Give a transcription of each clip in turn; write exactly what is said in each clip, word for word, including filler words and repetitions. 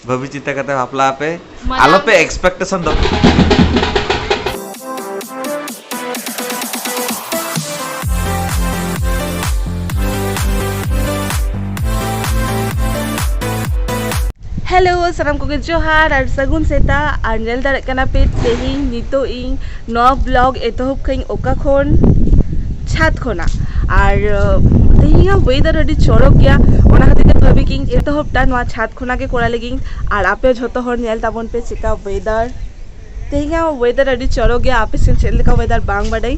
ᱵᱷᱟᱹᱵᱤ ᱪᱤᱱᱛᱟᱹ ᱠᱟᱛᱮ ᱵᱟᱯᱞᱟᱜ ᱟᱯᱮ, ᱢᱟᱱᱟᱣ ᱟᱞᱚᱯᱮ ᱢᱮ᱾ Expectation ᱫᱚ᱾ ᱦᱮᱞᱳ, ᱥᱟᱱᱟᱢ ᱠᱚᱜᱮ ᱡᱚᱦᱟᱨ ᱟᱨ ᱥᱟᱹᱜᱩᱱ ᱥᱮᱛᱟᱜ᱾ ᱟᱨ ᱧᱮᱞ ᱫᱟᱲᱮᱭᱟᱜ ᱠᱟᱱᱟ ᱯᱮ, ᱛᱮᱦᱮᱧ ᱱᱤᱛᱚᱜ ᱤᱧ ᱱᱚᱣᱟ ᱵᱞᱚᱜ ᱮᱛᱚᱦᱚᱵ ᱠᱟᱹᱧ ᱚᱠᱟ ᱠᱷᱚᱱ? ᱪᱷᱟᱫᱽ ᱠᱷᱚᱱᱟᱜ᱾ ᱟᱨ, ᱟᱸ, ᱛᱮᱦᱮᱧᱟᱜ ᱣᱮᱫᱟᱨ ᱟᱹᱰᱤ ᱪᱚᱨᱚᱠ ᱜᱮᱭᱟ, ᱚᱱᱟ ᱠᱷᱟᱹᱛᱤᱨ ᱛᱮ ᱵᱷᱟᱹᱵᱤ ᱠᱤᱧ ᱮᱛᱚᱦᱚᱵ ᱴᱟ ᱱᱚᱣᱟ ᱪᱷᱟᱫᱽ ᱠᱷᱚᱱᱟᱜ ᱜᱮ ᱠᱚᱨᱟᱣ ᱞᱟᱹᱜᱤᱫ᱾ ᱟᱨ ᱟᱯᱮ ᱡᱷᱚᱛᱚ ᱦᱚᱲ ᱧᱮᱞ ᱛᱟᱵᱚᱱ ᱯᱮ ᱪᱮᱠᱟ ᱣᱮᱫᱟᱨ᱾ ᱛᱮᱦᱮᱧᱟᱜ ᱣᱮᱫᱟᱨ ᱟᱹᱰᱤ ᱪᱚᱨᱚᱠ ᱜᱮᱭᱟ, ᱟᱯᱮ ᱥᱮᱫ ᱪᱮᱫ ᱞᱮᱠᱟ ᱣᱮᱫᱟᱨ ᱵᱟᱝ ᱵᱟᱰᱟᱭ᱾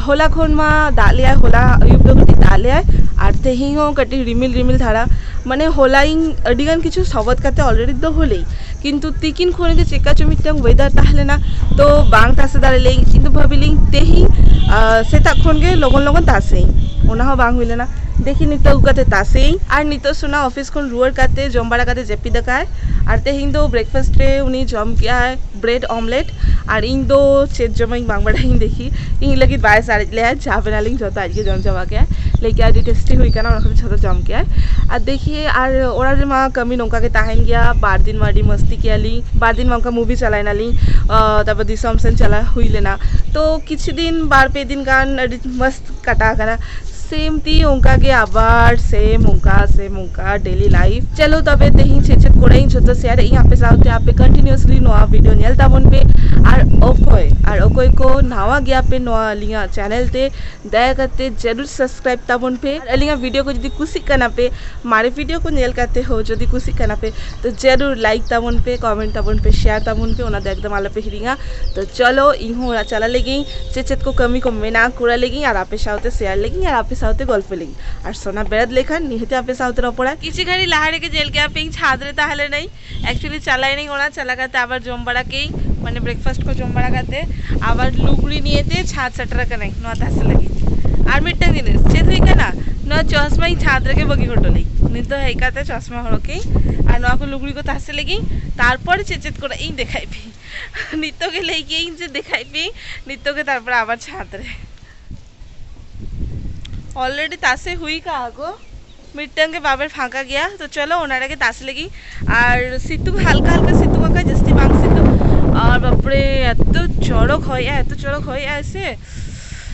ᱦᱚᱞᱟ ᱠᱷᱚᱱ ᱢᱟ ᱫᱟᱜ ᱞᱮᱭᱟᱭ, ᱦᱚᱞᱟ ᱟᱹᱭᱩᱵ ᱫᱚ ᱠᱟᱹᱴᱤᱡ ᱫᱟᱜ ᱞᱮᱭᱟᱭ, ᱟᱨ ᱛᱮᱦᱮᱧ ᱦᱚᱸ ᱠᱟᱹᱴᱤᱡ ᱨᱤᱢᱤᱞ ᱨᱤᱢᱤᱞ ᱫᱷᱟᱨᱟ᱾ ᱢᱟᱱᱮ ᱦᱚᱞᱟ ᱤᱧ ᱟᱹᱰᱤ ᱜᱟᱱ ᱠᱤᱪᱷᱩ ᱥᱚᱵᱚᱫ ᱠᱟᱛᱮ already ᱫᱚᱦᱚ ᱞᱮᱫ, ᱠᱤᱱᱛᱩ ᱛᱤᱠᱤᱱ ᱠᱷᱚᱱ ᱜᱮ ᱪᱮᱠᱟ ᱪᱚ ᱢᱤᱫᱴᱟᱝ ᱣᱮᱫᱟᱨ ᱛᱟᱦᱮᱸ ᱞᱮᱱᱟ, ᱛᱚ ᱵᱟᱝ ᱛᱟᱥᱮ ᱫᱟᱲᱮ ᱞᱮᱫᱟᱹᱧ᱾ ᱤᱧ ᱫᱚ ᱵᱷᱟᱹᱵᱤ ᱞᱮᱫᱟᱹᱧ ᱛᱮᱦᱮᱧ, ᱟᱸ, ᱥᱮᱛᱟᱜ ᱠᱷᱚᱱ ᱜᱮ ᱞᱚᱜᱚᱱ ᱞᱚᱜᱚᱱ ᱛᱟᱥᱮᱭᱟᱹᱧ, ᱚᱱᱟ ᱦᱚᱸ ᱵᱟᱝ ᱦᱩᱭ ᱞᱮᱱᱟ᱾ ᱫᱮᱠᱷᱤ ᱱᱤᱛᱚᱜ ᱟᱹᱜᱩ ᱠᱟᱛᱮ ᱛᱟᱥᱮᱭᱟᱹᱧ᱾ ᱟᱨ ᱱᱤᱛᱚᱜ ᱥᱳᱱᱟ ᱚᱯᱷᱤᱥ ᱠᱷᱚᱱ ᱨᱩᱣᱟᱹᱲ ᱠᱟᱛᱮ ᱡᱚᱢ ᱵᱟᱲᱟ ᱠᱟᱛᱮ ᱡᱟᱹᱯᱤᱫ ᱟᱠᱟᱫᱟᱭ, ᱟᱨ ᱛᱮᱦᱮᱧ ᱫᱚ ᱵᱨᱮᱠᱯᱷᱟᱥᱴ ᱨᱮ ᱩᱱᱤ ᱡᱚᱢ ᱠᱮᱜᱼᱟᱭ ᱵᱨᱮᱰ ᱚᱢᱞᱮᱴ, ᱟᱨ ᱤᱧ ᱫᱚ ᱪᱮᱫ ᱡᱚᱢᱟᱹᱧ ᱵᱟᱝ ᱵᱟᱲᱟᱭᱟᱹᱧ᱾ ᱫᱮᱠᱷᱤ ᱤᱧ ᱞᱟᱹᱜᱤᱫ ᱵᱟᱭ ᱥᱟᱨᱮᱡ ᱞᱮᱭᱟ, ᱪᱟ ᱵᱮᱱᱟᱣ ᱞᱤᱧ ᱡᱚᱛᱚ ᱟᱡ ᱜᱮ ᱡᱚᱢ ᱪᱟᱵᱟ ᱠᱮᱜᱼᱟᱭ᱾ ᱞᱟᱹᱭ ᱠᱮᱜᱼᱟᱭ ᱟᱹᱰᱤ ᱴᱮᱥᱴᱤ ᱦᱩᱭ ᱠᱟᱱᱟ, ᱚᱱᱟ ᱠᱷᱟᱹᱛᱤᱨ ᱡᱷᱚᱛᱚ ᱡᱚᱢ ᱠᱮᱜᱼᱟᱭ᱾ ᱟᱨ ᱫᱮᱠᱷᱤ, ᱟᱨ ᱚᱲᱟᱜ ᱨᱮᱢᱟ ᱠᱟᱹᱢᱤ ᱱᱚᱝᱠᱟ ᱜᱮ ᱛᱟᱦᱮᱱ ᱜᱮᱭᱟ, ᱵᱟᱨ ᱫᱤᱱ ᱢᱟ ᱟᱹᱰᱤ ᱢᱟᱹᱥᱛᱤ ᱠᱮᱜᱼᱟ ᱞᱤᱧ, ᱵᱟᱨ ᱫᱤᱱ ᱢᱟ ᱚᱱᱠᱟ ᱢᱩᱵᱷᱤ ᱪᱟᱞᱟᱣ ᱮᱱᱟᱞᱤᱧ, ᱟᱸ, ᱛᱟᱨᱯᱚᱨ ᱫᱤᱥᱚᱢ ᱥᱮᱱ ᱪᱟᱞᱟᱣ ᱦᱩᱭ ᱞᱮᱱᱟ᱾ ᱛᱚ ᱠᱤᱪᱷᱩ ᱫᱤᱱ, ᱵᱟᱨ ᱯᱮ ᱫᱤᱱ ᱜᱟᱱ ᱟᱹᱰᱤ ᱢᱚᱥᱛ ᱠᱟᱴᱟᱣ ᱠᱟᱱᱟ᱾ ᱥᱮᱢ ᱛᱤ ᱚᱱᱠᱟ ᱜᱮ ᱟᱵᱟᱨ ᱥᱮᱢ ᱚᱱᱠᱟ, ᱥᱮᱢ ᱚᱱᱠᱟ ᱰᱮᱞᱤ ᱞᱟᱭᱤᱯᱷ᱾ ᱪᱚᱞᱚ ᱛᱚᱵᱮ ᱛᱮᱦᱮᱧ ᱪᱮᱫ ᱪᱮᱫ ᱠᱚᱨᱟᱧ ᱡᱷᱚᱛᱚ ᱥᱮᱭᱟᱨ ᱤᱧ ᱟᱯᱮ ᱥᱟᱶᱛᱮ, ᱟᱯᱮ ᱠᱚᱱᱴᱤᱱᱤᱭᱩᱥᱞᱤ ᱱᱚᱣᱟ ᱵᱷᱤᱰᱤᱭᱳ ᱧᱮᱞ ᱛᱟᱵᱚᱱ ᱯᱮ᱾ ᱟᱨ ᱚᱠᱚᱭ, ᱟᱨ ᱚᱠᱚᱭ ᱠᱚ ᱱᱟᱣᱟ ᱜᱮᱭᱟ ᱯᱮ ᱱᱚᱣᱟ ᱟᱹᱞᱤᱧᱟᱜ ᱪᱮᱱᱮᱞ ᱛᱮ, ᱫᱟᱭᱟ ᱠᱟᱛᱮ ᱡᱟᱹᱨᱩᱲ ᱥᱟᱵᱥᱠᱨᱟᱭᱤᱵ ᱛᱟᱵᱚᱱ ᱯᱮ᱾ ᱟᱨ ᱟᱹᱞᱤᱧᱟᱜ ᱵᱷᱤᱰᱤᱭᱳ ᱠᱚ ᱡᱩᱫᱤ ᱠᱩᱥᱤᱜ ᱠᱟᱱᱟ ᱯᱮ, ᱢᱟᱨᱮ ᱵᱷᱤᱰᱤᱭᱳ ᱠᱚ ᱧᱮᱞ ᱠᱟᱛᱮ ᱦᱚᱸ ᱡᱩᱫᱤ ᱠᱩᱥᱤᱜ ᱠᱟᱱᱟ ᱯᱮ, ᱛᱚ ᱡᱟᱹᱨᱩᱲ ᱞᱟᱭᱤᱠ ᱛᱟᱵᱚᱱ ᱯᱮ, ᱠᱚᱢᱮᱱᱴ ᱛᱟᱵᱚᱱ ᱯᱮ, ᱥᱮᱭᱟᱨ ᱛᱟᱵᱚᱱ ᱯᱮ, ᱚᱱᱟ ᱫᱚ ᱮᱠᱫᱚᱢ ᱟᱞᱚᱯᱮ ᱦᱤᱲᱤᱧᱟ᱾ ᱛᱚ ᱪᱚᱞᱚ ᱤᱧ ᱦᱚᱸ ᱚᱲᱟᱜ ᱪᱟᱞᱟᱜ ᱞᱟᱹᱜᱤᱫ, ᱪᱮᱫ ᱪᱮᱫ ᱠᱚ ᱠᱟᱹᱢᱤ ᱠᱚ ᱢᱮᱱᱟᱜᱼᱟ ᱠᱚᱨᱟᱣ ᱞᱟᱹᱜᱤᱫ, ᱟᱨ ᱟᱯᱮ ᱥᱟᱶᱛᱮ ᱥᱮᱭᱟᱨ ᱞᱟᱹᱜᱤᱫ, ᱟᱨ ᱟᱯᱮ ᱥᱟᱶᱛᱮ ᱜᱚᱞᱯᱚ ᱞᱟᱹᱜᱤᱫ᱾ ᱟᱨ ᱥᱳᱱᱟ ᱵᱮᱨᱮᱫ ᱞᱮᱠᱷᱟᱱ ᱱᱤᱦᱟᱹᱛ ᱟᱯᱮ ᱥᱟᱶᱛᱮ ᱨᱚᱯᱚᱲᱟ᱾ ᱠᱤᱪᱷᱩ ᱜᱷᱟᱹᱲᱤ ᱞᱟᱦᱟ ᱨᱮᱜᱮ ᱧᱮᱞ ᱠᱮᱜᱼᱟ ᱯᱮ ᱤᱧ ᱪᱷᱟᱫᱽ ᱨᱮ ᱛᱟᱦᱮᱸ ᱞᱮᱱᱟᱹᱧ᱾ ᱮᱠᱪᱩᱭᱮᱞᱤ ᱪᱟᱞᱟᱣ ᱮᱱᱟᱹᱧ ᱚᱲᱟᱜ, ᱪᱟᱞᱟᱣ ᱠᱟᱛᱮ ᱟᱵᱟᱨ ᱡᱚᱢ ᱵᱟᱲᱟ ᱠᱮᱜᱼᱟᱹᱧ, ᱢᱟᱱᱮ ᱵᱨᱮᱠᱯᱷᱟᱥᱴ ᱠᱚ ᱡᱚᱢ ᱵᱟᱲᱟ ᱠᱟᱛᱮ ᱟᱵᱟᱨ ᱞᱩᱜᱽᱲᱤ ᱱᱤᱭᱮ ᱛᱮ ᱪᱷᱟᱫᱽ ᱥᱮᱴᱮᱨ ᱟᱠᱟᱱᱟᱹᱧ ᱱᱚᱣᱟ ᱛᱟᱥᱮ ᱞᱟᱹᱜᱤᱫ᱾ ᱟᱨ ᱢᱤᱫᱴᱟᱝ ᱡᱤᱱᱤᱥ ᱪᱮᱫ ᱦᱩᱭ ᱠᱟᱱᱟ, ᱱᱚᱣᱟ ᱪᱚᱥᱢᱟᱧ ᱪᱷᱟᱫᱽ ᱨᱮᱜᱮ ᱵᱟᱹᱜᱤ ᱦᱚᱴᱚ ᱞᱮᱫ᱾ ᱱᱤᱛᱚᱜ ᱦᱮᱡ ᱠᱟᱛᱮ ᱪᱚᱥᱢᱟ ᱦᱚᱨᱚᱜ ᱠᱮᱜᱼᱟᱹᱧ ᱟᱨ ᱱᱚᱣᱟ ᱠᱚ ᱞᱩᱜᱽᱲᱤ ᱠᱚ ᱛᱟᱥᱮ ᱞᱟᱹᱜᱤᱫ, ᱛᱟᱨᱯᱚᱨ ᱪᱮᱫ ᱪᱮᱫ ᱠᱚᱨᱮ ᱤᱧ ᱫᱮᱠᱷᱟᱭ ᱯᱮ᱾ ᱱᱤᱛᱚᱜ ᱜᱮ ᱞᱟᱹᱭ ᱠᱮᱜᱼᱟᱹᱧ ᱡᱮ ᱫᱮᱠᱷᱟᱭ ᱯᱮ, ᱱᱤᱛᱚᱜ ᱜᱮ ᱛᱟᱨᱯᱚᱨ ᱟᱵᱟᱨ ᱪᱷᱟᱫᱽ ᱨᱮ᱾ ᱚᱞᱨᱮᱰᱤ ᱛᱟᱥᱮ ᱦᱩᱭ ᱠᱟᱜᱼᱟ ᱜᱚ᱾ ᱢᱤᱫᱴᱟᱝ ᱜᱮ ᱵᱟᱵᱮᱨ ᱯᱷᱟᱸᱠᱟ ᱜᱮᱭᱟ, ᱛᱚ ᱪᱚᱞᱚ ᱚᱱᱟ ᱨᱮᱜᱮ ᱛᱟᱥᱮ ᱞᱮᱜᱤᱧ᱾ ᱟᱨ ᱥᱤᱛᱩᱝ ᱦᱟᱞᱠᱟ ᱦᱟᱞᱠᱟ ᱥᱤᱛᱩᱝ ᱟᱠᱟᱫ, ᱡᱟᱹᱥᱛᱤ ᱵᱟᱝ ᱥᱤᱛᱩᱝ᱾ ᱟᱨ ᱵᱟᱯᱨᱮ, ᱮᱛᱚ ᱪᱚᱨᱚᱠ ᱦᱚᱭᱮᱜᱼᱟ, ᱮᱛᱚ ᱪᱚᱨᱚᱠ ᱦᱚᱭᱮᱜᱼᱟ ᱥᱮ,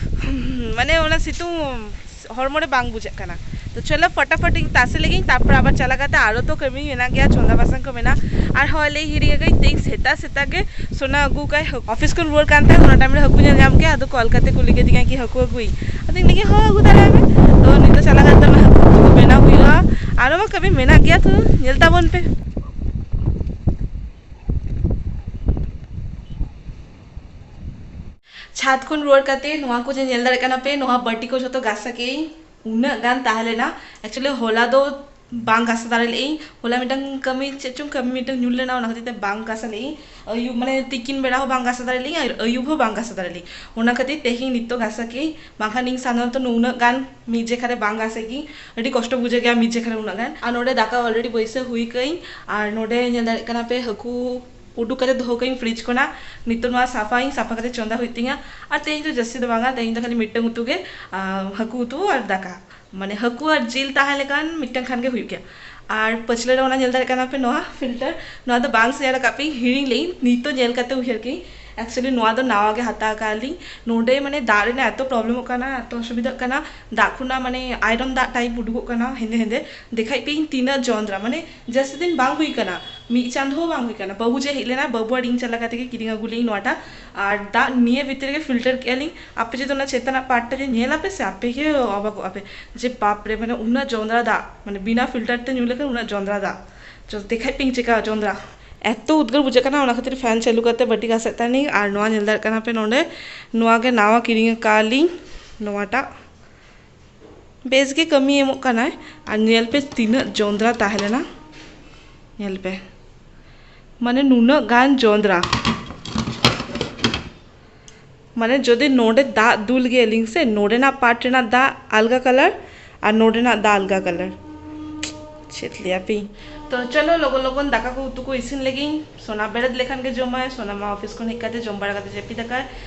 ᱢᱟᱱᱮ ᱚᱱᱟ ᱥᱤᱛᱩᱝ ᱦᱚᱲᱢᱚ ᱨᱮ ᱵᱟᱝ ᱵᱩᱡᱷᱟᱹᱜ ᱠᱟᱱᱟ᱾ ᱛᱚ ᱪᱚᱞᱚ ᱯᱷᱚᱴᱟᱯᱷᱚᱴ ᱤᱧ ᱛᱟᱥᱮ ᱞᱮᱜᱤᱧ, ᱛᱟᱨᱯᱚᱨ ᱟᱵᱟᱨ ᱪᱟᱞᱟᱣ ᱠᱟᱛᱮ ᱟᱨᱚ ᱛᱚ ᱠᱟᱹᱢᱤ ᱢᱮᱱᱟᱜ ᱜᱮᱭᱟ, ᱪᱚᱸᱫᱟ ᱵᱟᱥᱟᱝ ᱠᱚ ᱢᱮᱱᱟᱜᱼᱟ᱾ ᱟᱨ ᱦᱳᱭ, ᱞᱟᱹᱭ ᱦᱤᱲᱤᱧ ᱟᱠᱟᱫᱟᱹᱧ, ᱛᱮᱦᱮᱧ ᱥᱮᱛᱟᱜ ᱥᱮᱛᱟᱜ ᱜᱮ ᱥᱳᱱᱟ ᱟᱹᱜᱩ ᱠᱟᱭ, ᱚᱯᱷᱤᱥ ᱠᱷᱚᱱ ᱨᱩᱣᱟᱹᱲ ᱠᱟᱱ ᱛᱟᱦᱮᱸ, ᱚᱱᱟ ᱴᱟᱭᱤᱢ ᱨᱮ ᱦᱟᱹᱠᱩ ᱧᱮᱞ ᱧᱟᱢ ᱠᱮᱫᱟ, ᱟᱫᱚ ᱠᱚᱞ ᱠᱟᱛᱮ ᱠᱩᱞᱤ ᱠᱮᱫᱤᱧᱟ ᱠᱤ ᱦᱟᱹᱠᱩ ᱟᱹᱜᱩᱭ, ᱟᱫᱚᱧ ᱞᱟᱹᱭ ᱠᱮᱫᱟ ᱦᱚᱸ, ᱟᱹᱜᱩ ᱫᱟᱲᱮᱭᱟᱜ ᱢᱮ᱾ ᱛᱚ ᱱᱤᱛᱚᱜ ᱪᱟᱞᱟᱣ ᱠᱟᱛᱮ ᱚᱱᱟ ᱦᱟᱹᱠᱩ ᱩᱛᱩ ᱠᱚ ᱵᱮᱱᱟᱣ ᱦᱩᱭᱩᱜᱼᱟ, ᱟᱨᱚ ᱢᱟ ᱠᱟᱹᱢᱤ ᱢᱮᱱᱟᱜ ᱜᱮᱭᱟ, ᱛᱚ ᱧᱮᱞ ᱛᱟᱵᱚᱱ ᱯᱮ᱾ ᱪᱷᱟᱫᱽ ᱠᱷᱚᱱ ᱨᱩᱣᱟᱹᱲ ᱠᱟᱛᱮ ᱱᱚᱣᱟ ᱠᱚ ᱡᱮ ᱧᱮᱞ ᱫᱟᱲᱮᱭᱟᱜ ᱠᱟᱱᱟ ᱯᱮ, ᱱᱚᱣᱟ ᱵᱟᱹᱴᱤ ᱠᱚ ᱡᱷᱚᱛᱚ ᱜᱟᱥᱟ ᱠᱮᱫ ᱟᱹᱧ, ᱩᱱᱟᱹᱜ ᱜᱟᱱ ᱛᱟᱦᱮᱸ ᱞᱮᱱᱟ᱾ ᱮᱠᱪᱩᱭᱮᱞᱤ ᱦᱚᱞᱟ ᱫᱚ ᱵᱟᱝ ᱜᱟᱥᱟ ᱫᱟᱲᱮ ᱞᱮᱫ ᱟᱹᱧ, ᱦᱚᱞᱟ ᱢᱤᱫᱴᱟᱝ ᱠᱟᱹᱢᱤ ᱪᱮᱫ ᱪᱚᱝ ᱠᱟᱹᱢᱤ ᱢᱤᱫᱴᱟᱝ ᱧᱩᱨ ᱞᱮᱱᱟ, ᱚᱱᱟ ᱠᱷᱟᱹᱛᱤᱨ ᱛᱮ ᱵᱟᱝ ᱜᱟᱥᱟ ᱞᱮᱫ ᱟᱹᱧ᱾ ᱟᱹᱭᱩᱵ ᱢᱟᱱᱮ ᱛᱤᱠᱤᱱ ᱵᱮᱲᱟ ᱦᱚᱸ ᱵᱟᱝ ᱜᱟᱥᱟ ᱫᱟᱲᱮ ᱞᱮᱫ ᱟᱹᱧ, ᱟᱨ ᱟᱹᱭᱩᱵ ᱦᱚᱸ ᱵᱟᱝ ᱜᱟᱥᱟ ᱫᱟᱲᱮ ᱞᱮᱫ ᱟᱹᱧ᱾ ᱚᱱᱟ ᱠᱷᱟᱹᱛᱤᱨ ᱛᱮᱦᱮᱧ ᱱᱤᱛᱚᱜ ᱜᱟᱥᱟ ᱠᱮᱫ ᱟᱹᱧ, ᱵᱟᱝᱠᱷᱟᱱ ᱤᱧ ᱥᱟᱫᱷᱟᱨᱚᱱᱛᱚ ᱱᱩᱱᱟᱹᱜ ᱜᱟᱱ ᱢᱤᱫ ᱡᱮᱠᱷᱟ ᱨᱮ ᱵᱟᱝ ᱜᱟᱥᱮ ᱜᱮ ᱟᱹᱰᱤ ᱠᱚᱥᱴᱚ ᱵᱩᱡᱷᱟᱹᱜ ᱜᱮᱭᱟ ᱢᱤᱫ ᱡᱮᱠᱷᱟ ᱨᱮ ᱩᱱᱟᱹᱜ ᱜᱟᱱ᱾ ᱟᱨ ᱱᱚᱰᱮ ᱫᱟᱠᱟ already ᱵᱟᱹᱭᱥᱟᱹᱣ ᱦᱩᱭ ᱠᱟᱜ ᱟᱹᱧ, ᱟᱨ ᱱᱚᱰᱮ ᱧᱮᱞ ᱫᱟᱲᱮᱭᱟᱜ ᱠᱟᱱᱟ ᱯᱮ ᱦᱟᱹᱠᱩ ᱩᱰᱩᱠ ᱠᱟᱛᱮ ᱫᱚᱦᱚ ᱠᱟᱜ ᱟᱹᱧ ᱯᱷᱨᱤᱡᱽ ᱠᱷᱚᱱᱟᱜ᱾ ᱱᱤᱛᱚᱜ ᱱᱚᱣᱟ ᱥᱟᱯᱷᱟᱭᱟᱹᱧ, ᱥᱟᱯᱷᱟ ᱠᱟᱛᱮ ᱪᱚᱸᱫᱟ ᱦᱩᱭᱩᱜ ᱛᱤᱧᱟ᱾ ᱟᱨ ᱛᱮᱦᱮᱧ ᱫᱚ ᱡᱟᱹᱥᱛᱤ ᱫᱚ ᱵᱟᱝᱟ, ᱛᱮᱦᱮᱧ ᱫᱚ ᱠᱷᱟᱹᱞᱤ ᱢᱤᱫᱴᱟᱝ ᱩᱛᱩ ᱜᱮ, ᱟᱨ ᱦᱟᱹᱠᱩ ᱩᱛᱩ ᱟᱨ ᱫᱟᱠᱟ, ᱢᱟᱱᱮ ᱦᱟᱹᱠᱩ ᱟᱨ ᱡᱤᱞ ᱛᱟᱦᱮᱸ ᱞᱮᱠᱷᱟᱱ ᱢᱤᱫᱴᱟᱝ ᱠᱷᱟᱱ ᱜᱮ ᱦᱩᱭᱩᱜ ᱜᱮᱭᱟ᱾ ᱟᱨ ᱯᱟᱹᱪᱷᱞᱟᱹ ᱨᱮ ᱚᱱᱟ ᱧᱮᱞ ᱫᱟᱲᱮᱭᱟᱜ ᱠᱟᱱᱟ ᱯᱮ ᱱᱚᱣᱟ ᱯᱷᱤᱞᱴᱟᱨ, ᱱᱚᱣᱟ ᱫᱚ ᱵᱟᱝ ᱥᱮᱭᱟᱨ ᱟᱠᱟᱫ ᱯᱮ, ᱦᱤᱲᱤᱧ ᱞᱮᱫᱟᱹᱧ, ᱱᱤᱛᱚᱜ ᱧᱮᱞ ᱠᱟᱛᱮ ᱩᱭᱦᱟᱹᱨ ᱠᱮᱫᱟᱹᱧ᱾ ᱮᱠᱪᱩᱭᱮᱞᱤ ᱱᱚᱣᱟ ᱫᱚ ᱱᱟᱣᱟ ᱜᱮ ᱦᱟᱛᱟᱣ ᱟᱠᱟᱫ ᱞᱤᱧ᱾ ᱱᱚᱰᱮ ᱢᱟᱱᱮ ᱫᱟᱜ ᱨᱮᱱᱟᱜ ᱮᱛᱚ ᱯᱨᱚᱵᱞᱮᱢᱚᱜ ᱠᱟᱱᱟ, ᱮᱛᱚ ᱚᱥᱩᱵᱤᱫᱷᱟᱜ ᱠᱟᱱᱟ, ᱫᱟᱜ ᱠᱷᱚᱱᱟᱜ ᱢᱟᱱᱮ ᱟᱭᱨᱚᱱ ᱫᱟᱜ ᱴᱟᱭᱤᱯ ᱩᱰᱩᱠᱚᱜ ᱠᱟᱱᱟ ᱦᱮᱸᱫᱮ ᱦᱮᱸᱫᱮ᱾ ᱫᱮᱠᱷᱟᱭ ᱯᱮ ᱤᱧ ᱛᱤᱱᱟᱹᱜ ᱡᱚᱸᱫᱽᱨᱟ, ᱢᱟᱱᱮ ᱡᱟᱹᱥᱛᱤ ᱫᱤᱱ ᱵᱟᱝ ᱦᱩᱭ ᱠᱟᱱᱟ, ᱢᱤᱫ ᱪᱟᱸᱫᱚ ᱦᱚᱸ ᱵᱟᱝ ᱦᱩᱭ ᱠᱟᱱᱟ᱾ ᱵᱟᱹᱵᱩ ᱡᱮ ᱦᱮᱡ ᱞᱮᱱᱟ, ᱵᱟᱹᱵᱩ ᱟᱨ ᱤᱧ ᱪᱟᱞᱟᱣ ᱠᱟᱛᱮ ᱜᱮ ᱠᱤᱨᱤᱧ ᱟᱹᱜᱩ ᱞᱮᱫᱟᱹᱧ ᱱᱚᱣᱟᱴᱟᱜ᱾ ᱟᱨ ᱫᱟᱜ ᱱᱤᱭᱟᱹ ᱵᱷᱤᱛᱤᱨ ᱨᱮᱜᱮ ᱯᱷᱤᱞᱴᱟᱨ ᱠᱮᱫᱼᱟ ᱞᱤᱧ᱾ ᱟᱯᱮ ᱡᱩᱫᱤ ᱚᱱᱟ ᱪᱮᱛᱟᱱᱟᱜ ᱯᱟᱨᱴ ᱴᱟ ᱡᱩᱫᱤ ᱧᱮᱞ ᱟᱯᱮ ᱥᱮ, ᱟᱯᱮ ᱜᱮ ᱚᱵᱟᱠᱚᱜ ᱟᱯᱮ ᱡᱮ ᱵᱟᱯ ᱨᱮ, ᱢᱟᱱᱮ ᱩᱱᱟᱹᱜ ᱡᱚᱸᱫᱽᱨᱟ ᱫᱟᱜ, ᱢᱟᱱᱮ ᱵᱤᱱᱟ ᱯᱷᱤᱞᱴᱟᱨ ᱛᱮ ᱧᱩ ᱞᱮᱠᱷᱟᱱ ᱩᱱᱟᱹᱜ ᱡᱚᱸᱫᱽᱨᱟ ᱫᱟᱜ᱾ ᱪᱚ ᱫᱮᱠᱷᱟᱭ ᱯᱮ ᱤᱧ ᱪᱮᱠᱟ ᱡᱚᱸᱫᱽᱨᱟ᱾ ᱮᱛᱚ ᱩᱫᱽᱜᱟᱹᱨ ᱵᱩᱡᱷᱟᱹᱜ ᱠᱟᱱᱟ, ᱚᱱᱟ ᱠᱷᱟᱹᱛᱤᱨ ᱯᱷᱮᱱ ᱪᱟᱹᱞᱩ ᱠᱟᱛᱮ ᱵᱟᱹᱴᱤ ᱜᱷᱟᱥᱮᱫ ᱛᱟᱦᱮᱱᱤᱧ᱾ ᱟᱨ ᱱᱚᱣᱟ ᱧᱮᱞ ᱫᱟᱲᱮᱭᱟᱜ ᱠᱟᱱᱟ ᱯᱮ ᱱᱚᱰᱮ, ᱱᱚᱣᱟ ᱜᱮ ᱱᱟᱣᱟ ᱠᱤᱨᱤᱧ ᱟᱠᱟᱫ ᱞᱤᱧ, ᱱᱚᱣᱟᱴᱟᱜ ᱵᱮᱥ ᱜᱮ ᱠᱟᱹᱢᱤ ᱮᱢᱚᱜ ᱠᱟᱱᱟᱭ᱾ ᱟᱨ ᱧᱮᱞ ᱯᱮ ᱛᱤᱱᱟᱹᱜ ᱡᱚᱸᱫᱽᱨᱟ ᱛᱟᱦᱮᱸ ᱞᱮᱱᱟ, ᱧᱮᱞ ᱯᱮ, ᱢᱟᱱᱮ ᱱᱩᱱᱟᱹᱜ ᱜᱟᱱ ᱡᱚᱸᱫᱽᱨᱟ᱾ ᱢᱟᱱᱮ ᱡᱩᱫᱤ ᱱᱚᱰᱮ ᱫᱟᱜ ᱫᱩᱞ ᱜᱮᱭᱟᱞᱤᱧ ᱥᱮ, ᱱᱚᱰᱮᱱᱟᱜ ᱯᱟᱨᱴ ᱨᱮᱱᱟᱜ ᱫᱟᱜ ᱟᱞᱜᱟ ᱠᱟᱞᱟᱨ ᱟᱨ ᱱᱚᱰᱮᱱᱟᱜ ᱫᱟᱜ ᱟᱞᱜᱟ ᱠᱟᱞᱟᱨ᱾ ᱪᱮᱫ ᱞᱟᱹᱭᱟᱯᱮ, ᱛᱚ ᱪᱚᱞᱚ, ᱞᱚᱜᱚᱱ ᱞᱚᱜᱚᱱ ᱫᱟᱠᱟ ᱠᱚ ᱩᱛᱩ ᱠᱚ ᱤᱥᱤᱱ ᱞᱮᱜᱤᱧ᱾ ᱥᱳᱱᱟ ᱵᱮᱨᱮᱫ ᱞᱮᱠᱷᱟᱱ ᱜᱮ ᱡᱚᱢᱟᱭ᱾ ᱥᱳᱱᱟ ᱢᱟ ᱚᱯᱷᱤᱥ ᱠᱷᱚᱱ ᱦᱮᱡ ᱠᱟᱛᱮ ᱡᱚᱢ ᱵᱟᱲᱟ ᱠᱟᱛᱮ ᱡᱟᱹᱯᱤᱫ ᱟᱠᱟᱭ᱾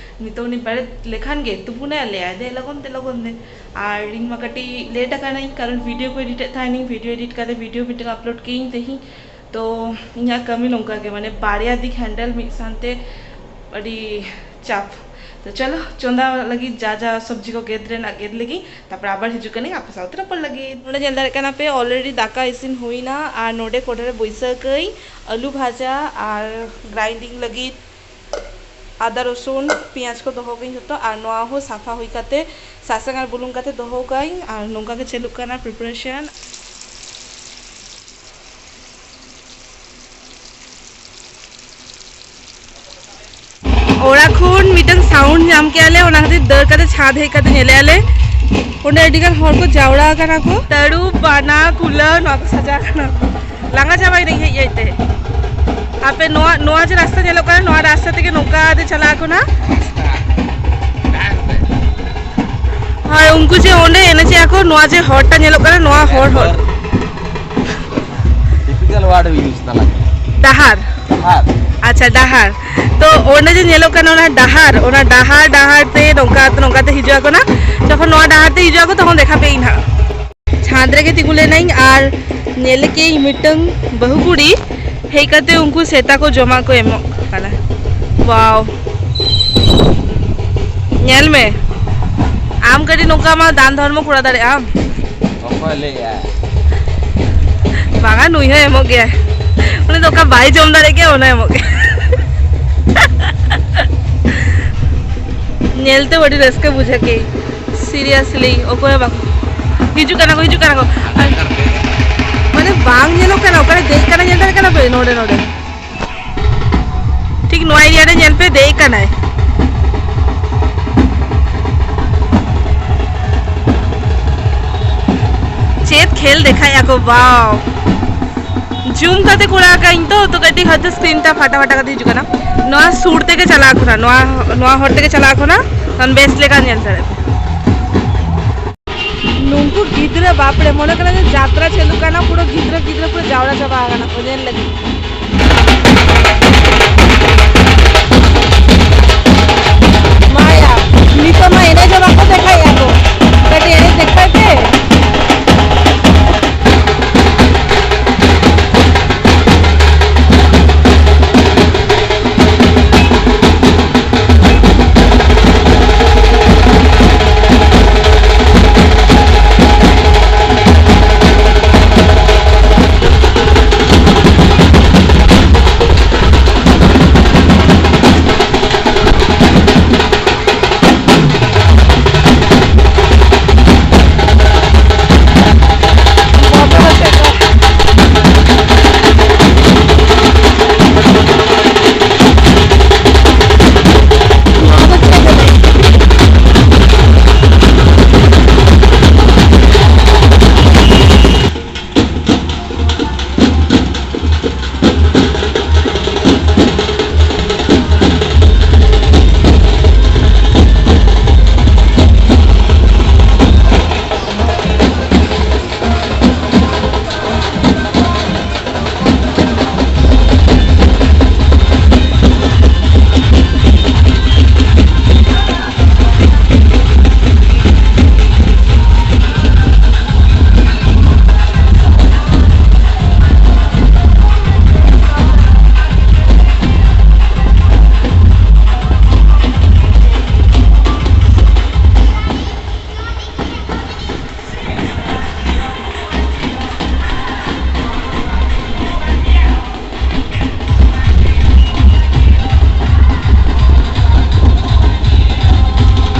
ᱱᱤᱛᱚᱜ ᱩᱱᱤ ᱵᱮᱨᱮᱫ ᱞᱮᱠᱷᱟᱱ ᱜᱮ ᱛᱩᱯᱩᱱᱟᱭ ᱟᱨ ᱞᱟᱹᱭᱟᱭ, "ᱫᱮ ᱞᱚᱜᱚᱱ ᱛᱮ, ᱞᱚᱜᱚᱱ ᱛᱮ᱾" ᱟᱨ ᱤᱧ ᱢᱟ ᱠᱟᱹᱴᱤᱡ ᱞᱮᱴ ᱟᱠᱟᱱᱟᱹᱧ, ᱠᱟᱨᱚᱱ ᱵᱷᱤᱰᱤᱭᱳ ᱠᱚ ᱮᱰᱤᱴᱮᱫ ᱛᱟᱦᱮᱱᱤᱧ᱾ ᱵᱷᱤᱰᱤᱭᱳ ᱮᱰᱤᱴ ᱠᱟᱛᱮ ᱵᱷᱤᱰᱤᱭᱳ ᱢᱤᱫᱴᱟᱝ ᱟᱯᱞᱳᱰ ᱠᱮᱜᱼᱟᱹᱧ ᱛᱮᱦᱮᱧ᱾ ᱛᱚ ᱤᱧᱟᱹᱜ ᱠᱟᱹᱢᱤ ᱱᱚᱝᱠᱟ ᱜᱮ, ᱢᱟᱱᱮ ᱵᱟᱨᱭᱟ ᱫᱤᱠ ᱦᱮᱱᱰᱮᱞ ᱢᱤᱫ ᱥᱟᱶᱛᱮ ᱟᱹᱰᱤ ᱪᱟᱯ᱾ ᱛᱚ ᱪᱚᱞᱚ, ᱪᱚᱸᱫᱟ ᱞᱟᱹᱜᱤᱫ ᱡᱟ ᱡᱟ ᱥᱚᱵᱽᱡᱤ ᱠᱚ ᱜᱮᱫ ᱨᱮᱱᱟᱜ ᱜᱮᱫ ᱞᱮᱜᱤᱧ, ᱛᱟᱨᱯᱚᱨ ᱟᱵᱟᱨ ᱦᱤᱡᱩᱜ ᱠᱟᱹᱱᱟᱹᱧ ᱟᱯᱮ ᱥᱟᱶᱛᱮ ᱨᱚᱯᱚᱲ ᱞᱟᱹᱜᱤᱫ᱾ ᱱᱚᱰᱮ ᱧᱮᱞ ᱫᱟᱲᱮᱭᱟᱜ ᱠᱟᱱᱟ ᱯᱮ, already ᱫᱟᱠᱟ ᱤᱥᱤᱱ ᱦᱩᱭᱱᱟ᱾ ᱟᱨ ᱱᱚᱰᱮ ᱠᱚᱲᱦᱟ ᱨᱮ ᱵᱟᱹᱭᱥᱟᱹᱣ ᱠᱟᱹᱧ ᱟᱹᱞᱩ ᱵᱷᱟᱡᱟ ᱟᱨ ᱜᱨᱟᱭᱤᱱᱰᱤᱝ ᱞᱟᱹᱜᱤᱫ ᱟᱫᱟ, ᱨᱚᱥᱩᱱ, ᱯᱮᱸᱭᱟᱡᱽ ᱠᱚ ᱫᱚᱦᱚ ᱠᱟᱹᱧ ᱡᱷᱚᱛᱚ᱾ ᱟᱨ ᱱᱚᱣᱟ ᱦᱚᱸ ᱥᱟᱯᱷᱟ ᱦᱩᱭ ᱠᱟᱛᱮ ᱥᱟᱥᱟᱝ ᱟᱨ ᱵᱩᱞᱩᱝ ᱠᱟᱛᱮ ᱫᱚᱦᱚ ᱠᱟᱹᱧ᱾ ᱟᱨ ᱱᱚᱝᱠᱟ ᱜᱮ ᱪᱟᱹᱞᱩᱜ ᱠᱟᱱᱟ ᱯᱨᱤᱯᱟᱨᱮᱥᱚᱱ᱾ ᱚᱲᱟᱜ ᱠᱷᱚᱱ ᱢᱤᱫᱴᱟᱝ ᱥᱟᱣᱩᱱᱰ ᱧᱟᱢ ᱠᱮᱜᱼᱟ ᱞᱮ, ᱚᱱᱟ ᱠᱷᱟᱹᱛᱤᱨ ᱫᱟᱹᱲ ᱠᱟᱛᱮ ᱪᱷᱟᱫᱽ ᱦᱮᱡ ᱠᱟᱛᱮ ᱧᱮᱞᱮᱜᱼᱟ ᱞᱮ, ᱚᱸᱰᱮ ᱟᱹᱰᱤ ᱜᱟᱱ ᱦᱚᱲ ᱠᱚ ᱡᱟᱣᱨᱟ ᱟᱠᱟᱱᱟ ᱠᱚ᱾ ᱛᱟᱹᱨᱩᱵ, ᱵᱟᱱᱟ, ᱠᱩᱞᱟᱹ, ᱱᱚᱣᱟ ᱠᱚ ᱥᱟᱡᱟᱣ ᱟᱠᱟᱱᱟ᱾ ᱞᱟᱸᱜᱟ ᱪᱟᱵᱟᱭᱮᱱᱟᱹᱧ ᱦᱮᱡ ᱦᱮᱡ ᱛᱮ᱾ ᱟᱯᱮ ᱱᱚᱣᱟ, ᱱᱚᱣᱟ ᱡᱮ ᱨᱟᱥᱛᱟ ᱧᱮᱞᱚᱜ ᱠᱟᱱᱟ, ᱱᱚᱣᱟ ᱨᱟᱥᱛᱟ ᱛᱮᱜᱮ ᱱᱚᱝᱠᱟ ᱛᱮ ᱪᱟᱞᱟᱜ ᱟᱠᱚ ᱱᱟ᱾ ᱦᱳᱭ, ᱩᱱᱠᱩ ᱡᱮ ᱚᱸᱰᱮ ᱮᱱᱮᱡᱮᱜᱼᱟ ᱠᱚ, ᱱᱚᱣᱟ ᱡᱮ ᱦᱚᱨᱴᱟ ᱧᱮᱞᱚᱜ ᱠᱟᱱᱟ, ᱱᱚᱣᱟ ᱦᱚᱨ, ᱦᱚᱨ᱾ Typical word we use ᱛᱟᱞᱟ᱾ ᱰᱟᱦᱟᱨ᱾ ᱰᱟᱦᱟᱨ᱾ ᱟᱪᱪᱷᱟ, ᱰᱟᱦᱟᱨ᱾ ᱛᱚ ᱚᱸᱰᱮ ᱡᱮ ᱧᱮᱞᱚᱜ ᱠᱟᱱᱟ ᱚᱱᱟ ᱰᱟᱦᱟᱨ, ᱚᱱᱟ ᱰᱟᱦᱟᱨ, ᱰᱟᱦᱟᱨ ᱛᱮ ᱱᱚᱝᱠᱟ, ᱱᱚᱝᱠᱟ ᱛᱮ ᱦᱤᱡᱩᱜ ᱟᱠᱚ ᱱᱟ᱾ ᱡᱚᱠᱷᱚᱱ ᱱᱚᱣᱟ ᱰᱟᱦᱟᱨ ᱛᱮ ᱦᱤᱡᱩᱜ ᱟᱠᱚ, ᱛᱚᱠᱷᱚᱱ ᱫᱮᱠᱷᱟ ᱯᱮᱭᱟᱹᱧ ᱱᱟᱦᱟᱜ᱾ ᱪᱷᱟᱸᱫᱽ ᱨᱮᱜᱮ ᱛᱤᱸᱜᱩ ᱞᱮᱱᱟᱹᱧ ᱟᱨ ᱧᱮᱞ ᱠᱮᱜᱼᱟᱹᱧ ᱢᱤᱫᱴᱟᱝ ᱵᱟᱹᱦᱩ ᱠᱩᱲᱤ ᱦᱮᱡ ᱠᱟᱛᱮ ᱩᱱᱠᱩ ᱥᱮᱛᱟ ᱠᱚ ᱡᱚᱢᱟᱜ ᱠᱚ ᱮᱢᱚᱜ ᱠᱟᱱᱟ᱾ ᱣᱟᱣ, ᱧᱮᱞ ᱢᱮ, ᱟᱢ ᱠᱟᱹᱴᱤᱡ ᱱᱚᱝᱠᱟ ᱢᱟ ᱫᱟᱱ ᱫᱷᱚᱨᱢᱚ ᱠᱚᱨᱟᱣ ᱫᱟᱲᱮᱭᱟᱜ ᱟᱢ᱾ ᱚᱠᱚᱭ ᱞᱟᱹᱭᱮᱜᱼᱟ? ᱵᱟᱝᱟ, ᱱᱩᱭ ᱦᱚᱸ ᱮᱢᱚᱜ ᱜᱮᱭᱟᱭ᱾ ᱩᱱᱤ ᱫᱚ ᱚᱠᱟ ᱵᱟᱭ ᱡᱚᱢ ᱫᱟᱲᱮᱭᱟᱜ ᱜᱮᱭᱟ, ᱚᱱᱟ ᱮᱢᱚᱜ ᱜᱮᱭᱟ᱾ ᱧᱮᱞᱛᱮ ᱟᱹᱰᱤ ᱨᱟᱹᱥᱠᱟᱹ ᱵᱩᱡᱷᱟᱹᱜ ᱠᱮ᱾ Seriously, ᱚᱠᱚᱭ ᱦᱚᱸ ᱵᱟᱠᱚ ᱦᱤᱡᱩᱜ ᱠᱟᱱᱟ ᱠᱚ, ᱦᱤᱡᱩᱜ ᱠᱟᱱᱟ ᱠᱚ᱾ ᱟᱨ ᱢᱟᱱᱮ ᱵᱟᱝ ᱧᱮᱞᱚᱜ ᱠᱟᱱᱟ, ᱚᱠᱟᱨᱮ ᱫᱮᱡ ᱠᱟᱱᱟ ᱧᱮᱞ ᱫᱟᱲᱮᱭᱟᱜ ᱠᱟᱱᱟ ᱯᱮ? ᱱᱚᱰᱮ, ᱱᱚᱰᱮ᱾ ᱴᱷᱤᱠ ᱱᱚᱣᱟ ᱮᱨᱤᱭᱟ ᱨᱮ ᱧᱮᱞ ᱯᱮ, ᱫᱮᱡ ᱠᱟᱱᱟᱭ᱾ ᱪᱮᱫ ᱠᱷᱮᱞ ᱫᱮᱠᱷᱟᱭᱮᱜᱼᱟ ᱠᱚ, wow! ᱡᱩᱢ ᱠᱟᱛᱮ ᱠᱚᱨᱟᱣ ᱠᱟᱜ ᱤᱧ ᱛᱚ, ᱛᱚ ᱠᱟᱹᱴᱤᱡ ᱦᱚᱭᱛᱚ screen ᱴᱟ ᱯᱷᱟᱴᱟ ᱯᱷᱟᱴᱟ ᱠᱟᱛᱮ ᱦᱤᱡᱩᱜ ᱠᱟᱱᱟ᱾ ᱱᱚᱣᱟ ᱥᱩᱨ ᱛᱮᱜᱮ ᱪᱟᱞᱟᱜ ᱠᱟᱱᱟ, ᱱᱚᱣᱟ, ᱱᱚᱣᱟ ᱦᱚᱨ ᱛᱮᱜᱮ ᱪᱟᱞᱟᱜ ᱠᱟᱱᱟ, ᱠᱷᱟᱱ ᱵᱮᱥ ᱞᱮᱠᱟ ᱧᱮᱞ ᱫᱟᱲᱮᱭᱟᱜᱼᱟ᱾ ᱱᱩᱠᱩ ᱜᱤᱫᱽᱨᱟᱹ, ᱵᱟᱯᱨᱮ, ᱢᱚᱱᱮ ᱠᱟᱱᱟ ᱡᱮ ᱡᱟᱛᱨᱟ ᱪᱟᱹᱞᱩᱜ ᱠᱟᱱᱟ, ᱯᱩᱨᱟᱹ ᱜᱤᱫᱽᱨᱟᱹ ᱜᱤᱫᱽᱨᱟᱹ ᱯᱩᱨᱟᱹ ᱡᱟᱣᱨᱟ ᱪᱟᱵᱟ ᱟᱠᱟᱱᱟ ᱠᱚ ᱧᱮᱞ ᱞᱟᱹᱜᱤᱫ᱾ ᱢᱟᱭᱟ, ᱱᱤᱛᱚᱜ ᱢᱟ ᱮᱱᱮᱡ ᱦᱚᱸ ᱵᱟᱠᱚ ᱫᱮᱠᱷᱟᱭᱮᱫᱼᱟ ᱠᱚ, ᱠᱟᱹᱴᱤᱡ ᱮᱱᱮᱡ ᱫᱮᱠᱷᱟᱭ ᱯᱮ᱾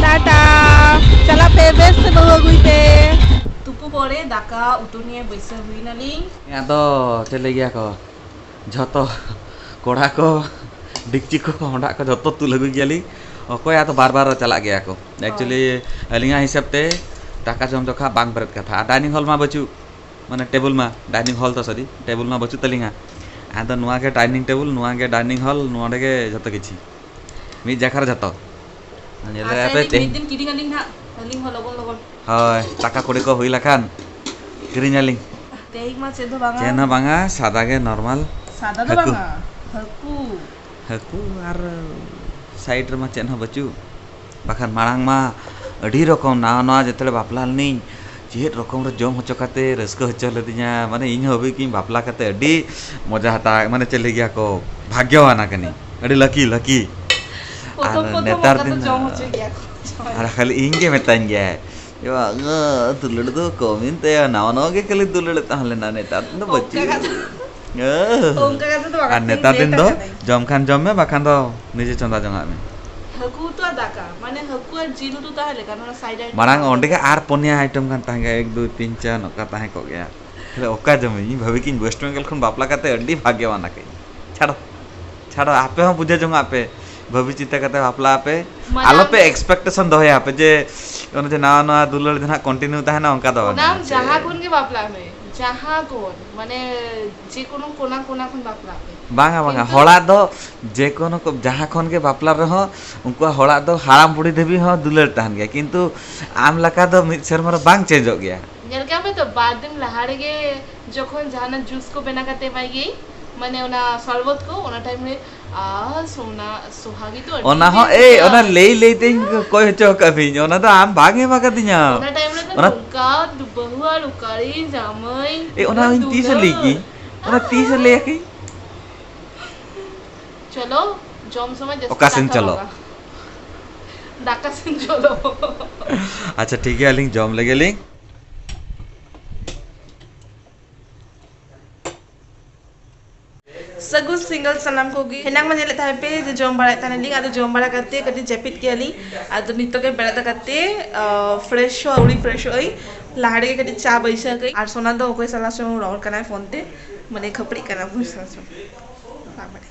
ᱴᱟᱴᱟ᱾ ᱪᱟᱞᱟᱜ ᱯᱮ, ᱵᱮᱥ ᱛᱮ ᱵᱟᱹᱦᱩ ᱟᱹᱜᱩᱭ ᱯᱮ᱾ ᱛᱩᱯᱩ ᱯᱚᱨᱮ ᱫᱟᱠᱟ ᱩᱛᱩ ᱱᱤᱭᱮ ᱵᱟᱹᱭᱥᱟᱹᱣ ᱦᱩᱭ ᱱᱟᱞᱤᱧ᱾ ᱟᱫᱚ ᱪᱮᱫ ᱞᱟᱹᱭ ᱜᱮᱭᱟ ᱠᱚ, ᱡᱷᱚᱛᱚ ᱠᱚᱲᱟ ᱠᱚ, ᱰᱮᱠᱪᱤ ᱠᱚ, ᱦᱚᱸᱰᱟᱜ ᱠᱚ ᱡᱷᱚᱛᱚ ᱛᱩᱞ ᱟᱹᱜᱩᱭ ᱜᱮᱭᱟᱞᱤᱧ᱾ ᱚᱠᱚᱭ ᱟᱫᱚ ᱵᱟᱨ ᱵᱟᱨ ᱪᱟᱞᱟᱜ ᱜᱮᱭᱟ ᱠᱚ᱾ ᱦᱳᱭ᱾ Actually, ᱟᱹᱞᱤᱧᱟᱜ ᱦᱤᱥᱟᱹᱵ ᱛᱮ ᱫᱟᱠᱟ ᱡᱚᱢ ᱡᱚᱠᱷᱟ ᱵᱟᱝ ᱵᱮᱨᱮᱫ ᱠᱟᱛᱷᱟ᱾ ᱟᱨ dining hall ᱢᱟ ᱵᱟᱹᱪᱩᱜ, ᱢᱟᱱᱮ table ᱢᱟ, dining hall ᱫᱚ, sorry, table ᱢᱟ ᱵᱟᱹᱪᱩᱜ ᱛᱟᱹᱞᱤᱧᱟ᱾ ᱟᱫᱚ ᱱᱚᱣᱟ ᱜᱮ dining table, ᱱᱚᱣᱟ ᱜᱮ dining hall, ᱱᱚᱰᱮ ᱜᱮ ᱡᱷᱚᱛᱚ ᱠᱤᱪᱷᱩ᱾ ᱢᱤᱫ ᱡᱟᱭᱜᱟ ᱨᱮ ᱡᱷᱚᱛᱚ᱾ ᱧᱮᱞ ᱫᱟᱲᱮᱭᱟᱜᱼᱟ ᱯᱮ ᱟᱥᱟᱭᱟᱞᱤᱧ ᱛᱮᱦᱮᱧ᱾ ᱢᱤᱫ ᱫᱤᱱ ᱠᱤᱨᱤᱧ ᱟᱹᱞᱤᱧ ᱱᱟᱦᱟᱜ᱾ ᱟᱹᱞᱤᱧ ᱦᱚᱸ ᱞᱚᱜᱚᱱ ᱞᱚᱜᱚᱱ᱾ ᱦᱳᱭ, ᱴᱟᱠᱟ ᱠᱩᱲᱤ ᱠᱚ ᱦᱩᱭ ᱞᱮᱠᱷᱟᱱ ᱠᱤᱨᱤᱧ ᱟᱹᱞᱤᱧ᱾ ᱛᱮᱦᱮᱧ ᱢᱟ ᱪᱮᱫ ᱦᱚᱸ ᱵᱟᱝᱟ᱾ ᱪᱮᱫ ᱦᱚᱸ ᱵᱟᱝᱟ, ᱥᱟᱫᱟ ᱜᱮ ᱱᱚᱨᱢᱟᱞ᱾ ᱥᱟᱫᱟ ᱫᱚ ᱦᱟᱹᱠᱩ᱾ ᱵᱟᱝᱟ, ᱦᱟᱹᱠᱩ᱾ ᱦᱟᱹᱠᱩ ᱟᱨ ᱥᱟᱭᱤᱰ ᱨᱮᱢᱟ ᱪᱮᱫ ᱦᱚᱸ ᱵᱟᱹᱪᱩᱜ᱾ ᱵᱟᱠᱷᱟᱱ ᱢᱟᱲᱟᱝ ᱢᱟ ᱟᱹᱰᱤ ᱨᱚᱠᱚᱢ ᱱᱟᱣᱟ ᱱᱟᱣᱟ ᱡᱮᱛᱮ ᱞᱮ ᱵᱟᱯᱞᱟ ᱞᱮᱱᱟᱹᱧ, ᱪᱮᱫ ᱨᱚᱠᱚᱢ ᱨᱮ ᱡᱚᱢ ᱦᱚᱪᱚ ᱠᱟᱛᱮ ᱨᱟᱹᱥᱠᱟᱹ ᱦᱚᱪᱚ ᱞᱮᱫᱤᱧᱟ᱾ ᱢᱟᱱᱮ ᱤᱧ ᱦᱚᱸ ᱵᱷᱟᱵᱤ ᱠᱤᱧ ᱵᱟᱯᱞᱟ ᱠᱟᱛᱮ ᱟᱹᱰᱤ ᱢᱚᱡᱟ ᱦᱟᱛᱟᱣ, ᱢᱟᱱᱮ ᱪᱮᱫ ᱞᱟᱹᱭ ᱜᱮᱭᱟ ᱠᱚ, ᱵᱷᱟᱜᱽᱭᱚᱣᱟᱱᱟ ᱠᱟᱹᱱᱟᱹᱧ, ᱟᱹᱰᱤ ᱞᱟᱹᱠᱤ ᱞᱟᱹᱠᱤ᱾ ᱟᱨ ᱯᱨᱚᱛᱷᱚᱢ ᱯᱨᱚᱛᱷᱚᱢ ᱱᱮᱛᱟᱨ ᱚᱱᱠᱟ ᱫᱚ ᱫᱤᱱ ᱡᱚᱢ ᱦᱚᱪᱚᱭ ᱜᱮᱭᱟ ᱠᱚ᱾ ᱟᱨ ᱠᱷᱟᱹᱞᱤ ᱤᱧ ᱜᱮ ᱢᱮᱛᱟᱧ ᱜᱮᱭᱟᱭ, "ᱮ ᱵᱟ, ᱫᱩᱞᱟᱹᱲ ᱫᱚ ᱠᱚᱢ ᱮᱱ ᱛᱟᱭᱟ, ᱱᱟᱣᱟ ᱱᱟᱣᱟ ᱜᱮ ᱠᱷᱟᱹᱞᱤ ᱫᱩᱞᱟᱹᱲ ᱛᱟᱦᱮᱸ ᱞᱮᱱᱟ, ᱱᱮᱛᱟᱨ ᱫᱤᱱ ᱫᱚ ᱚᱱᱠᱟ ᱵᱟᱹᱪᱩᱜ." ᱠᱟᱛᱷᱟ ᱫᱚ, ᱚ᱾ ᱚᱱᱠᱟ ᱠᱟᱛᱷᱟ ᱫᱚ ᱵᱟᱝ, ᱟᱨ ᱠᱟᱹᱴᱤᱡ ᱱᱮᱛᱟᱨ ᱫᱤᱱ ᱞᱮᱴ ᱫᱚ ᱟᱠᱟᱱᱟᱹᱧ᱾ ᱡᱚᱢ ᱠᱷᱟᱱ ᱡᱚᱢ ᱢᱮ, ᱵᱟᱠᱷᱟᱱ ᱫᱚ ᱱᱤᱡᱮ ᱪᱚᱸᱫᱟ ᱡᱚᱝᱟᱜ ᱢᱮ᱾ ᱦᱟᱹᱠᱩ ᱩᱛᱩ ᱟᱨ ᱫᱟᱠᱟ, ᱢᱟᱱᱮ ᱦᱟᱹᱠᱩ ᱟᱨ ᱡᱤᱞ ᱩᱛᱩ ᱛᱟᱦᱮᱸ ᱞᱮᱠᱟ, ᱱᱚᱣᱟ ᱥᱟᱭᱤᱰ ᱟᱭᱴᱮᱢ ᱢᱟᱲᱟᱝ ᱛᱟᱦᱮᱸ ᱚᱸᱰᱮ ᱜᱮ ᱞᱮᱠᱟ᱾ ᱟᱨ ᱯᱩᱱᱭᱟ ᱟᱭᱴᱮᱢ ᱜᱟᱱ ᱛᱟᱦᱮᱸ ᱜᱮ, ᱮᱠ, ᱫᱩᱭ, ᱛᱤᱱ, ᱪᱟᱨ ᱱᱚᱝᱠᱟ ᱛᱟᱦᱮᱸ ᱠᱚᱜ ᱜᱮᱭᱟ᱾ ᱛᱟᱦᱞᱮ ᱚᱠᱟ ᱡᱚᱢ ᱤᱧ ᱵᱷᱟᱹᱵᱤ ᱠᱤᱧ ᱣᱮᱥᱴ ᱵᱮᱝᱜᱚᱞ ᱠᱷᱚᱱ ᱵᱟᱯᱞᱟ ᱠᱟᱛᱮ ᱟᱹᱰᱤ ᱵᱷᱟᱜᱽᱭᱚᱣᱟᱱ ᱟᱠᱟᱱᱟᱹᱧ᱾ ᱪᱷᱟᱲᱚ, ᱪᱷᱟᱲᱚ, ᱟᱯᱮ ᱦᱚᱸ ᱵᱩᱡᱷᱟᱹᱣ ᱡᱚᱝᱟᱜ ᱯᱮ, ᱵᱷᱟᱹᱵᱤ ᱪᱤᱱᱛᱟᱹ ᱠᱟᱛᱮ ᱵᱟᱯᱞᱟᱜ ᱟᱯᱮ᱾ ᱢᱟᱱᱮ ᱟᱞᱚᱯᱮ ᱟᱢ expectation ᱫᱚᱦᱚᱭᱟ ᱟᱯᱮ ᱡᱮ ᱚᱱᱮ ᱡᱮ ᱱᱟᱣᱟ ᱱᱟᱣᱟ ᱫᱩᱞᱟᱹᱲ ᱡᱟᱦᱟᱸ continue ᱛᱟᱦᱮᱱᱟ, ᱚᱱᱠᱟ ᱫᱚ ᱚᱱᱟ ᱵᱟᱝᱟ᱾ ᱟᱢ ᱡᱟᱦᱟᱸ ᱠᱷᱚᱱ ᱜᱮ ᱵᱟᱯᱞᱟᱜ ᱢᱮ, ᱡᱟᱦᱟᱸ ᱠᱷᱚᱱ, ᱢᱟᱱᱮ ᱡᱮ ᱠᱳᱱᱳ ᱠᱚᱱᱟ ᱠᱚᱱᱟ ᱠᱷᱚᱱ ᱵᱟᱯᱞᱟᱜ ᱢᱮ᱾ ᱵᱟᱝᱟ, ᱵᱟᱝᱟ, ᱠᱤᱱᱛᱩ ᱦᱚᱲᱟᱜ ᱫᱚ ᱡᱮ ᱠᱳᱱᱳ ᱠᱚ, ᱡᱟᱦᱟᱸ ᱠᱷᱚᱱ ᱜᱮ ᱵᱟᱯᱞᱟ ᱨᱮᱦᱚᱸ ᱩᱱᱠᱩᱣᱟᱜ ᱦᱚᱲᱟᱜ ᱫᱚ ᱦᱟᱲᱟᱢ ᱵᱩᱲᱦᱤ ᱫᱷᱟᱹᱵᱤᱡ ᱦᱚᱸ ᱫᱩᱞᱟᱹᱲ ᱛᱟᱦᱮᱱ ᱜᱮᱭᱟ, ᱠᱤᱱᱛᱩ ᱟᱢ ᱞᱮᱠᱟ ᱫᱚ ᱢᱤᱫ ᱥᱮᱨᱢᱟ ᱨᱮ ᱵᱟᱝ ᱪᱮᱧᱡᱚᱜ ᱜᱮᱭᱟ᱾ ᱧᱮᱞ ᱠᱟᱜ ᱢᱮ ᱛᱚ, ᱵᱟᱨ ᱫᱤᱱ ᱞᱟᱦᱟ ᱨᱮᱜᱮ ᱡᱚᱠᱷᱚᱱ ᱡᱟᱦᱟᱱᱟᱜ ᱡᱩᱥ ᱠᱚ ᱵᱮᱱᱟᱣ ᱠᱟᱛᱮ ᱮᱢᱟᱭ ᱜᱮᱭᱟᱹᱧ, ᱢᱟᱱᱮ ᱚᱱᱟ ᱥᱚᱨᱵᱚᱛ ᱠᱚ, ᱚᱱᱟ ᱴᱟᱭᱤᱢ ᱨᱮ, "ᱟ, ᱥᱳᱱᱟ, ᱥᱚᱦᱟᱜᱤ ᱛᱚ ᱟᱹᱰᱤ ᱚᱱᱟ ᱦᱚᱸ, ᱵᱮᱥ ᱮᱭ, ᱜᱮᱭᱟ᱾" ᱚᱱᱟ ᱞᱟᱹᱭ ᱞᱟᱹᱭ ᱛᱮᱧ ᱠᱚᱭ ᱦᱚᱪᱚ ᱟᱠᱟᱫ ᱢᱤᱭᱟᱹᱧ, ᱚᱱᱟ ᱫᱚ ᱟᱢ ᱵᱟᱝ ᱮᱢ ᱟᱠᱟᱫᱤᱧᱟ᱾ ᱚᱱᱟ ᱴᱟᱭᱤᱢ ᱨᱮ ᱫᱚ ᱚᱱᱟ ᱱᱚᱝᱠᱟ ᱫᱩ-, ᱵᱟᱹᱦᱩ ᱟᱨ ᱚᱠᱟᱨᱮ ᱡᱟᱢᱟᱭ, ᱮ, ᱚᱱᱟ ᱩᱱᱟᱹᱜ ᱤᱧ ᱛᱤᱥ ᱮ ᱞᱟᱹᱭ ᱫᱩᱞᱟᱹᱲ᱾ ᱠᱤᱧ? ᱚᱱᱟ ᱛᱤᱥ ᱮ ᱞᱟᱹᱭ ᱟᱠᱤᱧ? ᱪᱚᱞᱚ, ᱡᱚᱢ ᱥᱚᱢᱚᱭ ᱡᱟᱹᱥᱛᱤ ᱚᱠᱟ ᱥᱮᱱ ᱠᱟᱛᱷᱟ ᱪᱚᱞᱚ? ᱵᱟᱝᱟ᱾ ᱫᱟᱠᱟ ᱥᱮᱱ ᱪᱚᱞᱚ᱾ ᱟᱪᱪᱷᱟ, ᱴᱷᱤᱠ ᱜᱮᱭᱟ, ᱟᱹᱞᱤᱧ ᱡᱚᱢ ᱞᱮᱜᱮ ᱞᱤᱧ᱾ ᱥᱟᱹᱜᱩᱱ ᱥᱤᱸᱜᱟᱹᱲ ᱥᱟᱱᱟᱢ ᱠᱚᱜᱮ᱾ ᱮᱱᱟᱝ ᱢᱟ ᱧᱮᱞᱮᱫ ᱛᱟᱦᱮᱸ ᱯᱮ ᱡᱮ ᱡᱚᱢ ᱵᱟᱲᱟᱭᱮᱫ ᱛᱟᱦᱮᱱᱟᱞᱤᱧ, ᱟᱫᱚ ᱡᱚᱢ ᱵᱟᱲᱟ ᱠᱟᱛᱮ ᱠᱟᱹᱴᱤᱡ ᱡᱟᱹᱯᱤᱫ ᱠᱮᱜᱼᱟ ᱞᱤᱧ᱾ ᱟᱫᱚ ᱱᱤᱛᱚᱜ ᱜᱮ ᱵᱮᱨᱮᱫ ᱠᱟᱛᱮ, ᱟ, ᱯᱷᱨᱮᱥᱚᱜ, ᱟᱹᱣᱲᱤ ᱯᱷᱨᱮᱥᱚᱜ ᱟᱹᱧ᱾ ᱞᱟᱦᱟ ᱨᱮᱜᱮ ᱠᱟᱹᱴᱤᱡ ᱪᱟ ᱵᱟᱹᱭᱥᱟᱹᱣ ᱠᱟᱹᱧ᱾ ᱟᱨ ᱥᱳᱱᱟ ᱫᱚ ᱚᱠᱚᱭ ᱥᱟᱞᱟᱜ ᱪᱚᱝ ᱨᱚᱲ ᱠᱟᱱᱟᱭ ᱯᱷᱳᱱ ᱛᱮ, ᱢᱟᱱᱮ ᱠᱷᱟᱹᱯᱟᱹᱨᱤᱜ ᱠᱟᱱᱟ ᱚᱠᱚᱭ ᱥᱟᱞᱟᱜ ᱪᱚᱝ᱾ ᱵᱟᱵᱟᱨᱮ᱾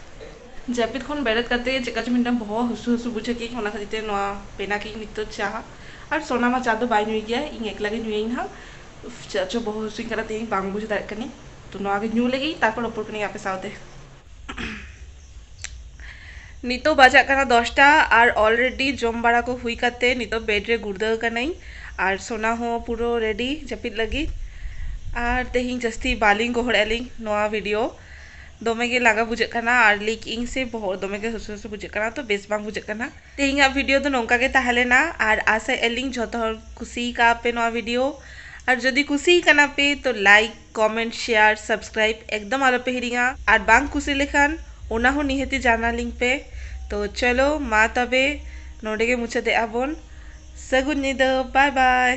ᱡᱟᱹᱯᱤᱫ ᱠᱷᱚᱱ ᱵᱮᱨᱮᱫ ᱠᱟᱛᱮ ᱪᱮᱠᱟ ᱪᱚ ᱢᱤᱫᱴᱟᱝ ᱵᱚᱦᱚᱜ ᱦᱟᱹᱥᱩ ᱦᱟᱹᱥᱩ ᱵᱩᱡᱷᱟᱹᱣ ᱠᱮᱫ, ᱚᱱᱟ ᱠᱷᱟᱹᱛᱤᱨ ᱛᱮ ᱱᱚᱣᱟ ᱵᱮᱱᱟᱣ ᱠᱮᱫ ᱱᱤᱛᱚᱜ ᱪᱟ᱾ ᱟᱨ ᱥᱳᱱᱟ ᱢᱟ ᱪᱟ ᱫᱚ ᱵᱟᱭ ᱧᱩᱭ ᱜᱮᱭᱟ, ᱤᱧ ᱮᱠᱞᱟ ᱜᱮ ᱧᱩᱭᱟᱹᱧ ᱦᱟᱸᱜ᱾ ᱩᱯᱷ, ᱪᱮᱫ ᱪᱚ ᱵᱚᱦᱚᱜ ᱦᱟᱹᱥᱩᱧ ᱠᱟᱱᱟ ᱛᱮᱦᱮᱧ, ᱵᱟᱝ ᱵᱩᱡᱽ ᱫᱟᱲᱮᱭᱟᱜ ᱠᱟᱹᱱᱟᱹᱧ᱾ ᱛᱚ, ᱱᱚᱣᱟ ᱜᱮ ᱧᱩ ᱞᱮᱜᱮᱧ, ᱛᱟᱨᱯᱚᱨ ᱨᱚᱯᱚᱲ ᱠᱟᱹᱱᱟᱹᱧ ᱟᱯᱮ ᱥᱟᱶᱛᱮ᱾ ᱱᱤᱛᱚᱜ ᱵᱟᱡᱟᱜ ᱠᱟᱱᱟ ᱫᱚᱥᱴᱟ ᱟᱨ already ᱡᱚᱢ ᱵᱟᱲᱟ ᱠᱚ ᱦᱩᱭ ᱠᱟᱛᱮ ᱱᱤᱛᱚᱜ ᱵᱮᱰ ᱨᱮ ᱜᱩᱲᱫᱟᱹᱣ ᱠᱟᱹᱱᱟᱹᱧ᱾ ᱟᱨ ᱥᱳᱱᱟ ᱦᱚᱸ ᱯᱩᱨᱟᱹ ᱨᱮᱰᱤ ᱡᱟᱹᱯᱤᱫ ᱞᱟᱹᱜᱤᱫ᱾ ᱟᱨ ᱛᱮᱦᱮᱧ ᱡᱟᱹᱥᱛᱤ ᱵᱟᱹᱞᱤᱧ ᱜᱚᱦᱚᱲᱮᱫᱼᱟ ᱞᱤᱧ ᱱᱚᱣᱟ ᱵᱷᱤᱰᱤᱭᱳ᱾ ᱫᱚᱢᱮ ᱜᱮ ᱞᱟᱸᱜᱟ ᱵᱩᱡᱷᱟᱹᱜ ᱠᱟᱱᱟ ᱟᱨ ᱞᱤᱠ ᱤᱧ ᱥᱮ ᱵᱚᱦᱚᱜ ᱫᱚᱢᱮ ᱜᱮ ᱦᱟᱹᱥᱩ ᱦᱟᱹᱥᱩ ᱵᱩᱡᱷᱟᱹᱜ ᱠᱟᱱᱟ, ᱛᱚ ᱵᱮᱥ ᱵᱟᱝ ᱵᱩᱡᱷᱟᱹᱜ ᱠᱟᱱᱟ᱾ ᱛᱮᱦᱮᱧᱟᱜ ᱵᱷᱤᱰᱤᱭᱳ ᱫᱚ ᱱᱚᱝᱠᱟ ᱜᱮ ᱛᱟᱦᱮᱸ ᱞᱮᱱᱟ ᱟᱨ ᱟᱥᱟᱭᱮᱫᱼᱟ ᱞᱤᱧ ᱡᱷᱚᱛᱚ ᱦᱚᱲ ᱠᱩᱥᱤ ᱠᱟᱜᱼᱟ ᱯᱮ ᱱᱚᱣᱟ ᱵᱷᱤᱰᱤᱭᱳ᱾ ᱟᱨ ᱡᱩᱫᱤ ᱠᱩᱥᱤ ᱠᱟᱱᱟ ᱯᱮ ᱛᱚ ᱞᱟᱭᱤᱠ, ᱠᱚᱢᱮᱱᱴ, ᱥᱮᱭᱟᱨ, ᱥᱟᱵᱥᱠᱨᱟᱭᱤᱵ ᱮᱠᱫᱚᱢ ᱟᱞᱚ ᱯᱮ ᱦᱤᱲᱤᱧᱟ᱾ ᱟᱨ ᱵᱟᱝ ᱠᱩᱥᱤ ᱞᱮᱠᱷᱟᱱ ᱚᱱᱟ ᱦᱚᱸ ᱱᱤᱦᱟᱹᱛᱤ ᱡᱟᱱᱟᱞᱤᱧ ᱯᱮ᱾ ᱛᱚ ᱪᱚᱞᱚ ᱢᱟ ᱛᱚᱵᱮ ᱱᱚᱰᱮ ᱜᱮ ᱢᱩᱪᱟᱹᱫᱮᱜᱼᱟ ᱵᱚᱱ᱾ ᱥᱟᱹᱜᱩᱱ ᱧᱤᱫᱟᱹ, ᱵᱟᱭ ᱵᱟᱭ᱾